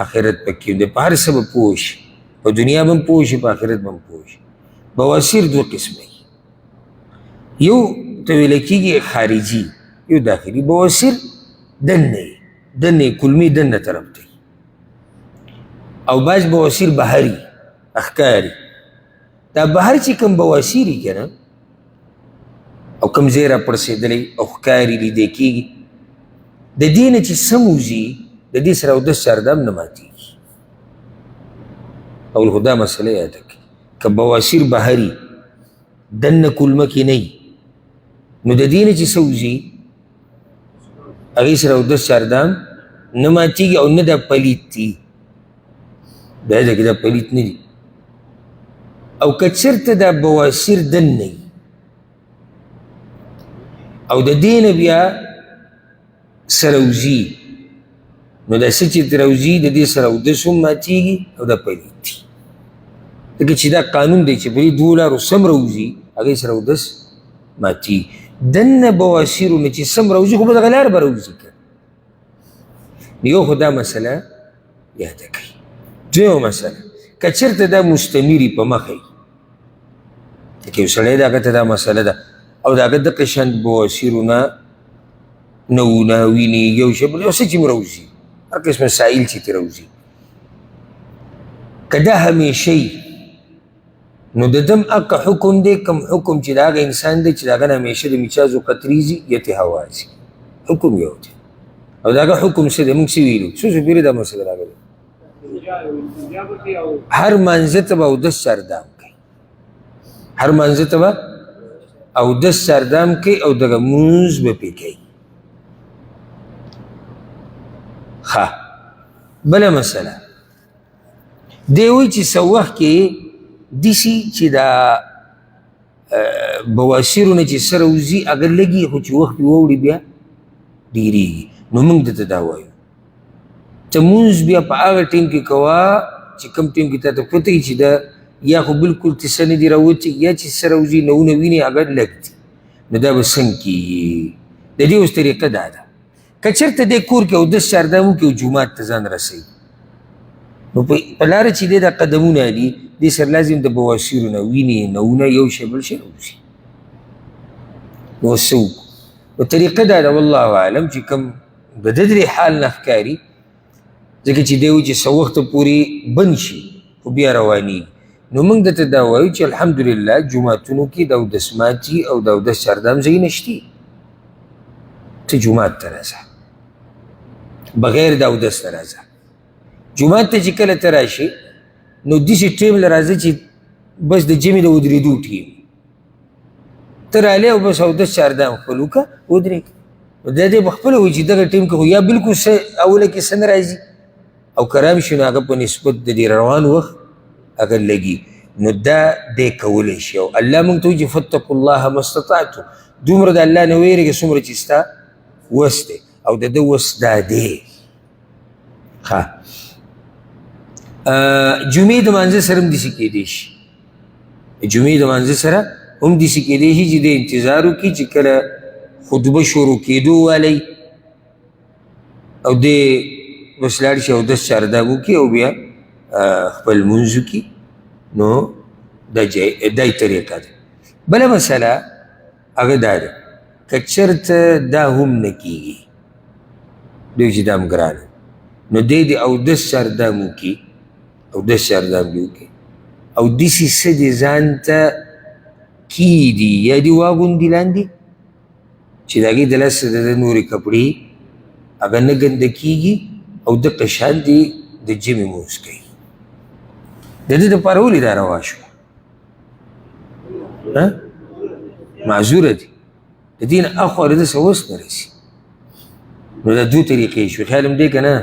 آخرت پکې هم ده، په هر څه به پوه شي، په دنیا به هم پوه شي، په آخرت به هم پوه شي. بواسیر دوه قسمه دي، یو ته ویل کېږي خارجي، یو داخلي. بواسیر دننه یې، دننه یې کلمې دننه طرف ته، او بعض بواسیر بهري ښکاري. دا بهر چې کوم بواسیر یې که نه او کوم ځای راپړسېدلی او ښکاري لیدی کېږي، د دې نه چې سم وځي د دې سره اودس چاردام نه ماتېږي. اول خو دا مسله یاده کړئ، که بواسیر بهري دننه کلمه کې نه وي، نو د دې نه چې څه وځي هغې سره اودس چاردام نه ماتېږي او نه دا پلیت دي، دا ځکه دا پلیت نه دي. او که چېرته دا بواسیر دننه وي او د دې نه بیا سره وځي، نو دا څه چې ترې راوځي د دې سره اودس هم ماتېږي او دا پلیت دي، ځکه چې دا قانون دی چې په دې دوو لارو سم راوځي هغې سره اودس ماتېږي. دننه بواسیرو نه چې سم راوځي خو به دغه لار به راوځي که یو خو دا مسله یاده کړئ. دویمه مسله، که چېرته دا مستمري په مخه وي، لکه یو سړی دی هغه ته دا مسله ده او د هغه دقه شان بواسیرو نه نوونه ویني، یو شی بل یو څه چې هم راوځي، هر قسم سایل چې ترې راوځي، که دا همیشه وي نو د دم هغه حکم دی کوم حکم چې د هغه انسان دی چې د هغه نه همیشه د میچازو قطرې ځي یا ترې هوا ځي، حکم یو دی. او د هغه حکم څه دی؟ موږ څه ویلو؟ څو څو پېرې دا مسله راغلې؟ هر مانځه ته به اودس چاردام کوي، هر مانځه ته به اودس چاردام کوي او دغه مونځ به پرې کوي. ښه، بله مسله، دی وایي چې څه وخت کې داسې چې دا بواسیرو نه چې څه راوځي هغه لږي، خو چې وخت پرې واوړي بیا ډېرېږي. نو موږ ده ته دا وایو، ته مونځ بیا په هغه ټیم کې کوه چې کوم ټیم کې تا ته پته وي چې دا یا خو بالکل چې څه نه دي راوتي یا چې څه راوځي نوونه ویني هغه لږ دي، نو دا به څنګه کېږي؟ د دې اوس طریقه دا ده، که چېرته دی کور کې اودس چاردام وکړي او جومات ته ځان رسوي، نو په لاره چې دی دا قدمونه دي، دې سره لازم د بواسیرو نه ویني نوونه یو شی بل شی راوځي، نو څه وکړو؟ نو طریقه دا ده والله اعلم چې کوم د ده درې حال نه ښکاري، ځکه چې دی وایي چې څه وخته پورې بند شي خو بیا روانېږي. نو موږ ده ته دا وایو چې الحمدلله جوماتونو کې د اودس ماتي او د اودس چاردام ځایونه شتي، ته جومات ته راځه بغیر د اودس نه راځه. جومات ته چې کله ته راشې نو داسې ټیم له راځه چې بس د جمعې د ودرېدو ټیم ته رالې او بس اودس چاردام خپل وکړه ودرېږه. نو دا دی په خپله وایي چې دغه ټیم کې خو یا بالکل څه اوله کې څه نه راځي، او که رام شي نو هغه په نسبت د دې روان وخت هغه لګي. نو دا دی کولی شي. او الله موږ ته وایي چې فاتقوا الله ما استطعتم، دومره د الله نه ویرېږه څومره چې ستا وس دی، او د ده وس دا دی. ښه، جمعې د مانځه سره هم داسې کېدی شي، جمعې د مانځه سره هم داسې کېدی شي چې دی انتظار وکړي چې کله خطبه شروع کېدو والی او دی بس لاړ شي اودس چارداګ وکړي او بیا خپل لمونځ وکړي. نو دا دا طریقه ده. بله مسله هغه دا ده که چېرته دا هم نه کېږي، دوی چې دا هم ګرانه، نو دی دې اودس چاردام وکړي، اودس چاردام دې وکړي او داسې څه دې ځان ته کېږدي یا دې واغوندي لاندې چې د هغې د لاسه د ده نورې کپړې هغه نه ګنده کېږي او دقه شان دې د جمعې لمونځ کوي. د ده دپاره ولې دا روا شوه؟ معذوره دي، د دې نه اخوا د ده څه وس نه رسي. نو دا دوه طریقې شوې، خیال هم دی که نه؟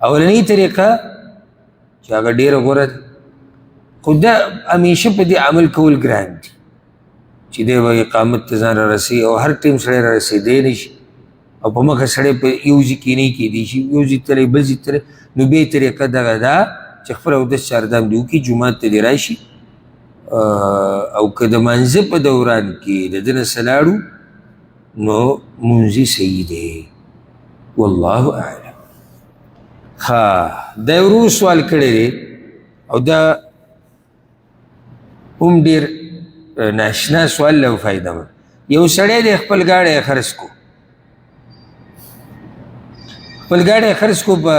اولنۍ طریقه چې هغه ډېره غوره ده، خو دا همیشه په دې عمل کول ګران دي چې دی به اقامت ته ځان رارسوي او هر ټایم سړی رارسېدی نه شي او په مخه سړی په یو ځای کې نه کېدی شي، یو ځای تللی بل ځای تللی. نو بیا طریقه دغه ده چې خپل اودس چاردام دې وکړي، جومات ته دې راشي او که د مانځه په دوران کې د ده نه څه لاړو نو مونځ یې صحیح دی، والله اعلم. ښه، دا یې ورور سوال کړی دی او دا هم ډېر ناشنا سوال له فایده مند. یو سړی دی خپل ګاډی خرڅ کو، خپل ګاډی خرڅ کو په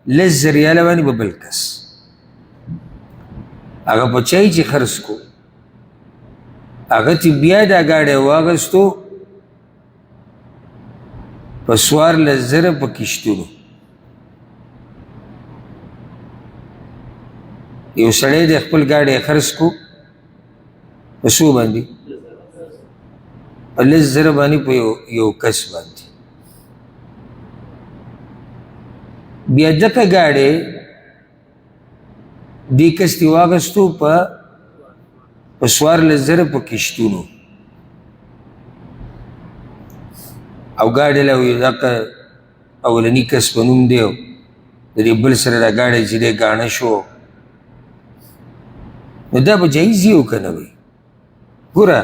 10,000 ریاله باندې په بل کس، هغه په چای چې خرڅ کو هغه چې بیا دا ګاډی واغستو په 14,000 په کشتونو. یو سړی دی خپل ګاډی خرڅ کو په څو باندې؟ په 10,000 باندې په یو کس باندې. بیا دغه ګاډی دې کس ته واغستو په 14,000 په کشتونو، او ګاډی له دغه اولني کس په نوم دی، د دې بل سره دا ګاډی چې دی ګاڼه شو، نو دا به جایز وي او که نه وي؟ ګوره،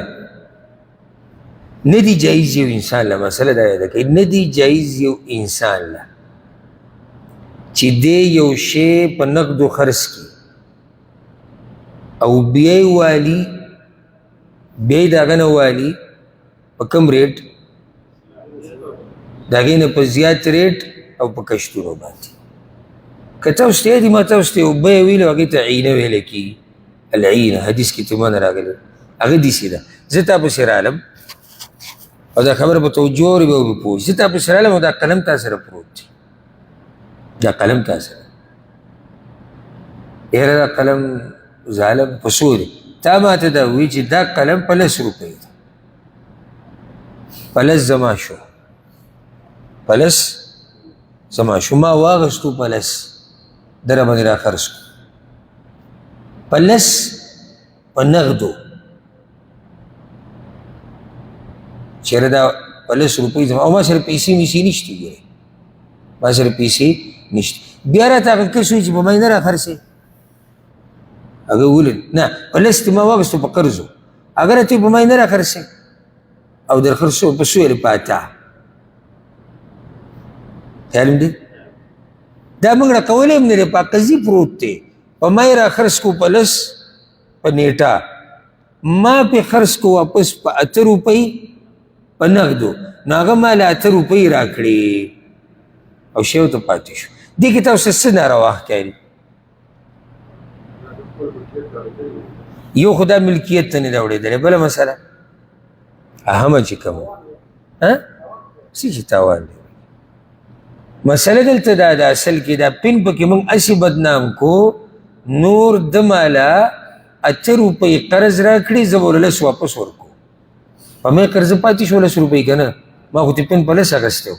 نه دی جایز یو انسان له، مسله دا یاده کړئ، نه دی جایز یو انسان له چې دی یو شی په نقدو خرڅ کړي او بیا یې والي، بیا یې د هغه نه والي په کم ریټ، د هغې نه په زیات ریټ او په کشتونو باندې. که تاسو ته یادي، ما تاسو ته یو بیه ویلې، هغې ته عینه ویلی کېږي، العینه حدیث کې ته مانه راغلی، هغه داسې ده. زه تا پسې رالم او دا خبره په توجه اورې به پوه شې. زه تا پسې رالم او دا قلم تا سره پروت دی، دا قلم تا سره، یاره دا قلم ظالم په څو دی؟ تا ما ته دا ووایي چې دا قلم په 10 روپۍ دی، په 10 زما شو، په 10 زما شو، ما واغستو په 10 ده راباندې را خرڅ کړو په 10 په نغدو، چېرې دا په 10 روپۍ زما، او ما سره پیسې میسې نشته، ګورې ما سره پیسې نشته. بیا راته هغه کس وایي چې په ما یې نه را خرڅې، هغه وویل نه په 10 ته ما واغستو په قرضو، هغه راته وایي په ما یې نه را خرڅې او در خرڅو په څو یې په 8. خیال دی دا موږ را کولی هم نه دی، په قضي پروت دی، په ما یې را خرڅ کو په 10 په نیټه، ما پې خرڅ کو واپس په 8 روپۍ په نغدو، نو هغه ما له 8 روپۍ راکړې او شی ورته پاتې شو. دې کې تاسو څه ناروا ښکاري؟ یو خو دا ملکیت ته نه دی اوړېدلی، بله مسله اهمه چې کومه څه چې تاوان دی. مسله دلته دا ده، اصل کې دا پن پکې موږ هسې بدنام کو، نور د ماله 8 روپۍ قرض راکړي، زه به ورله 10 واپس ورکوم. په مې قرض پاتې شو 10 روپۍ که نه، ما خو ترې پن په 10 اخیستی و،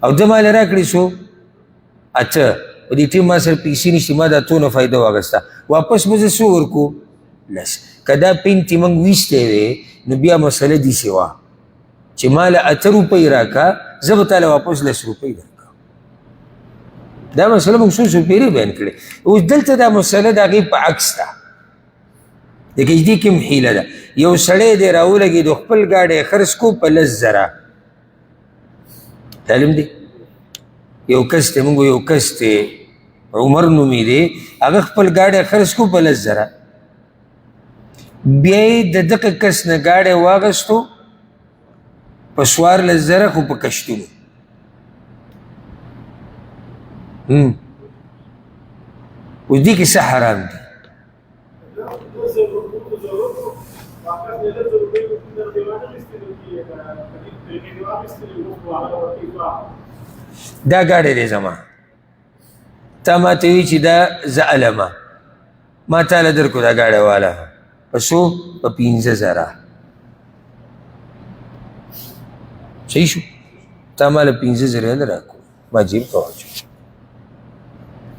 او ده ماله راکړي څو 8، په دې ټیم ما سره پیسې نشته، ما د اتو نه فایده واخیسته، واپس به زه څه ورکو؟ لس. که دا پینتې موږ ویستی وی نو بیا مسله داسې وه چې ما له 8 روپۍ راکړه، زه به تا له واپس 10 روپۍ درکړم. دا مسله موږ څو څو پېرې بیان کړې. اوس دلته دا مسله د هغې په عکس ده، ځکه چې دې کې هم حیله ده. یو سړی دی راولګېدو، خپل ګاډی خرڅ کو په 10,000. تعلیم دی، یو کس دی، موږ یو کس دی عمر نومې دی، هغه خپل ګاډی خرڅ کو په 10,000. بیا یې د دغه کس نه ګاډی واغستو په 14,000، خو په کشتونو. اوس دې کې څه حرام دي؟ دا ګاډی دی زما، تا ما ته وی چې دا زه علمه، ما تا له درکو دا ګاډی واله په څو؟ په 5,000. صحیح شو؟ تا ما له 5,000 ریاله راکړو، ما جیب ته واچو.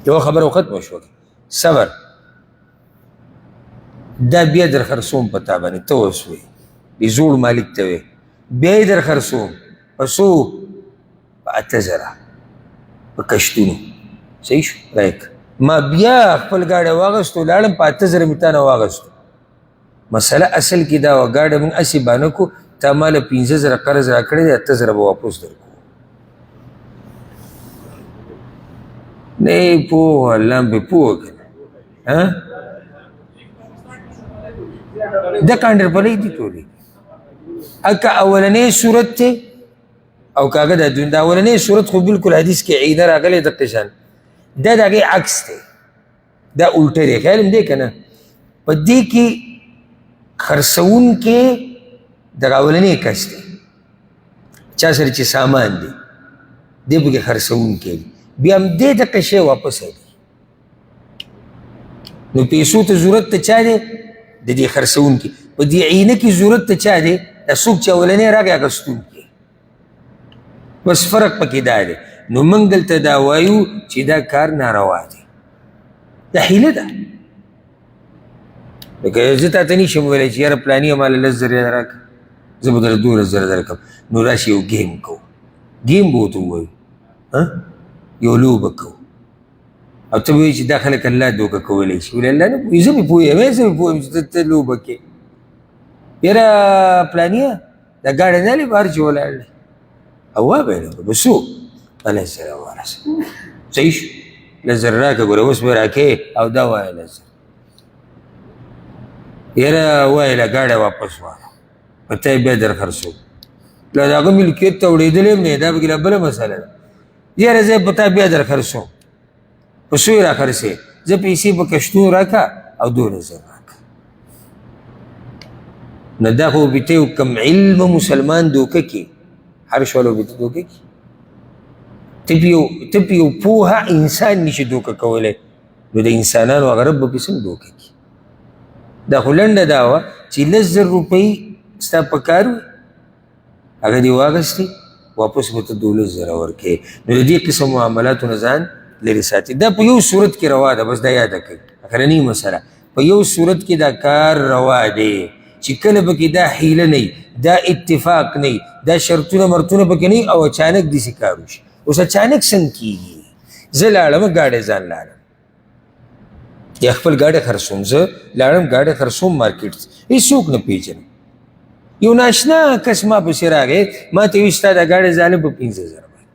یوه خبره ختمه شوه. صبر، دا بیا در خرڅوم په تا باندې، ته اوس وې دې زوړ مالک ته وې، بیا یې در خرڅوم په څو؟ په 8,000 په کشتونو. صحیح شو؟ رایک ما بیا خپل ګاډی واغستو، لاړم په 8,000 مې تا نه واغستو. مسله اصل کې دا وه، ګاډی موږ هسې بانه کړو، تا ما له 5,000 قرض راکړی دی، 8,000 به واپس درکړو. نه پوه، الله مې پوه کړه. ها؟ د کانډر پلې دي ټولې. اکه اولنې صورت ته او که هغه د دون، د اولنې صورت خو بالکل حدیث کې عینه راغلی دقه شان، دا د هغې عکس دی، دا الټه دی. خیال هم دی که نه؟ په دې کې خرڅوونکی دغه اولنی کس دی، چا سره چې سامان دی، دی پکې خرڅوونکی دی، بیا هم دې دقه شی واپس دی. نو پیسو ته ضرورت ته چا دی؟ د دې خرڅوونکي. په دې عینه کې ضرورت ته چا دی؟ دا څوک چې اولنی راغی اخیستونکی. بس فرق پکې دا دی. نو موږ دلته دا وایو چې دا کار ناروا دی، دا حیله ده. لکه زه تا ته نشم ویلی چې یاره پلاني ما له 10,000 ریاله راکړه، زه به درله 12,000 درکړم، نو راشي یو ګیم کوو. ګیم به ورته ووایو، یو لوبه کوو، او ته به وایې چې دا خلک الله دوکه کولی شي. ولې الله نه پوهېږي؟ زه به پوه یم، زه به پوه یم چې ته لوبه کوې. یاره پلانیه دا ګاډی نه لري، بهر چې ولاړ دی، او وا به یې نه به څو په 10,000 ورسه. صحیح شو؟ 10,000 راکړه، ګوره اوس به راکې، او دا وایه 10,000. یاره وایه له ګاډی واپس واله، په ته یې بیا در خرڅوم. لا د هغه ملکیت ته وړېدلی هم نه، دا پکې لا بله مسله ده. یاره زه په تا بیا در خرڅوم، په څو یې را خرڅې؟ زه پیسې په کشتون راکړه او 12,000 راکړه. نو دا خو به ته یو کم علم مسلمان دوکه کې، هر شولو به ته دوکه کې، ته په یو پوهه انسان نشي دوکه کولی، نو د انسانانو هغه رب به پې څنګه دوکه کړي؟ دا خو لنډه دا وه چې 10,000 روپۍ ستا په کار وي، هغه دې واخیستې، واپس به ته 12,000 ورکړې. نو د دې قسم معاملاتو نه ځان لرې ساتي. دا په یو صورت کې روا ده، بس دا یاده کړئ. اخرنۍ مسله، په یو صورت کې دا کار روا دی چې کله پکې دا حیله نه وي، دا اتفاق نه وي، دا شرطونه مرتونه پکې نه وي، او اچانک داسې کار وشي. اوس اچانک څنګه کېږي؟ زه لاړم ګاډی ځان لاړم، یا خپل ګاډی خرڅوم، زه لاړم ګاډی خرڅوم مارکیټ ته، هېڅوک نه پېژنم. یو ناشنا کس ما پسې راغی، ما ته ویل ستا دا ګاډی ظالم په 5,000 باندې.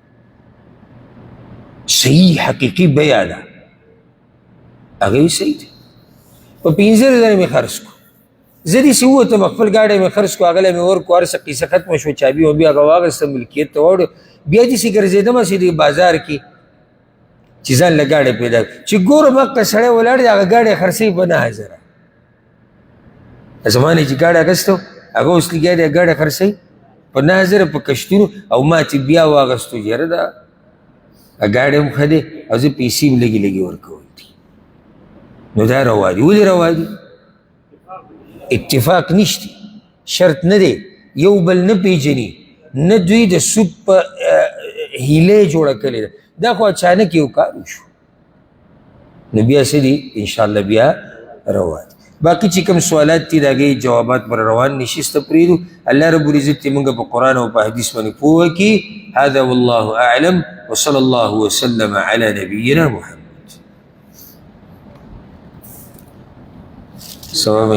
صحیح حقیقي بیه ده. هغه ویل صحیح دی، په 5,000 مې خرڅ کړو. زه داسې ووتم، خپل ګاډی مې خرڅ کړو، هغه له مې ورکړو، هر څه قیصه ختمه شوه، چابي مې بیا هغه واخیسته، ملکیت ته واوړو. بیا داسې ګرځېدم هسې دې بازار کې چې ځان له ګاډی پیدا کړم، چې ګورم هغه سړی ولاړ دی، هغه ګاډی خرڅوي په 9,000. زما نه چې ګاډی اخیستو، هغه اوس لګیا دی ګاډی خرڅوي په 9,000 په کشتونو، او ما چې بیا واخیستو چې یاره دا ګاډی هم ښه دی او زه پیسې هم لږې لږې ورکول دي. نو دا روا دي. ولې روا دي؟ اتفاق نشته، شرط نه دی، یو بل نه پیژني، نه دوی د سود په حیله جوړه کړې ده. دا خو اچانک یو کار وشو. نو بیا څه دي انشاءالله بیا روا دي. باقي چې کوم سوالات دي د هغې جوابات پر روان نشست ته پرېږدو. الله رب العزت دې موږ په قرآن او په حدیث باندې پوهه کړي. هذا والله أعلم، وصلى الله وسلم على نبينا محمد. سلام.